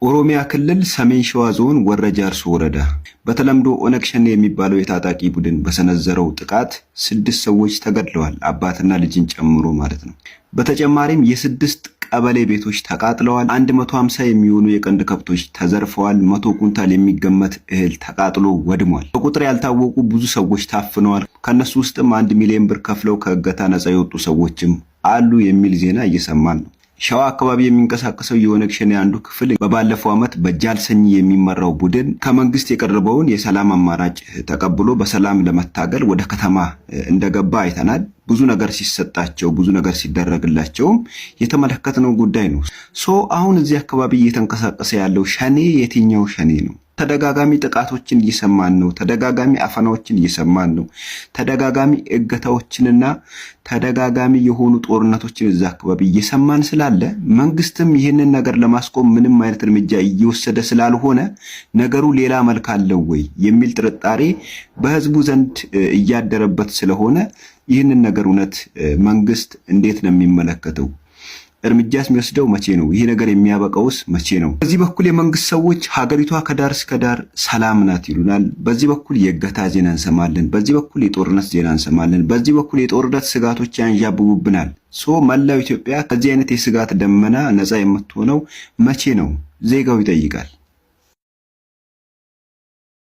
ኦሮሚያ ክልል ሰሜን ሸዋ ዞን ወረ ጃርሶ ወረዳ በተለምዶ ኦነግ ሸኔ የሚባለው የታጣቂ ቡድን በሰነዘረው ጥቃት ስድስት ሰዎች ተገድለዋል። አባትና ልጅን ጨምሮ ማለት ነው። በተጨማሪም የስድስት ቀበሌ ቤቶች ተቃጥለዋል። 150 የሚሆኑ የቀንድ ከብቶች ተዘርፈዋል። 100 ኩንታል የሚገመት እህል ተቃጥሎ ወድሟል። በቁጥር ያልታወቁ ብዙ ሰዎች ታፍነዋል። ከእነሱ ውስጥም 1 ሚሊዮን ብር ከፍለው ከእገታ ነፃ የወጡ ሰዎችም አሉ የሚል ዜና እየሰማን ነው። ሸዋ አካባቢ የሚንቀሳቀሰው የኦነግ ሸኔ አንዱ ክፍል በባለፈው ዓመት በጃልሰኝ የሚመራው ቡድን ከመንግስት የቀረበውን የሰላም አማራጭ ተቀብሎ በሰላም ለመታገል ወደ ከተማ እንደገባ አይተናል። ብዙ ነገር ሲሰጣቸው፣ ብዙ ነገር ሲደረግላቸውም የተመለከትነው ጉዳይ ነው። So አሁን እዚህ አካባቢ እየተንቀሳቀሰ ያለው ሸኔ የትኛው ሸኔ ነው? ተደጋጋሚ ጥቃቶችን እየሰማን ነው። ተደጋጋሚ አፈናዎችን እየሰማን ነው። ተደጋጋሚ እገታዎችንና ተደጋጋሚ የሆኑ ጦርነቶችን እዛ አካባቢ እየሰማን ስላለ፣ መንግስትም ይህንን ነገር ለማስቆም ምንም አይነት እርምጃ እየወሰደ ስላልሆነ፣ ነገሩ ሌላ መልክ አለው ወይ የሚል ጥርጣሬ በህዝቡ ዘንድ እያደረበት ስለሆነ፣ ይህንን ነገር እውነት መንግስት እንዴት ነው የሚመለከተው? እርምጃስ የሚወስደው መቼ ነው? ይሄ ነገር የሚያበቃውስ መቼ ነው? በዚህ በኩል የመንግስት ሰዎች ሀገሪቷ ከዳር እስከ ዳር ሰላም ናት ይሉናል። በዚህ በኩል የእገታ ዜና እንሰማለን። በዚህ በኩል የጦርነት ዜና እንሰማለን። በዚህ በኩል የጦርነት ስጋቶች ያንዣብቡብናል። So መላው ኢትዮጵያ ከዚህ አይነት የስጋት ደመና ነፃ የምትሆነው መቼ ነው? ዜጋው ይጠይቃል።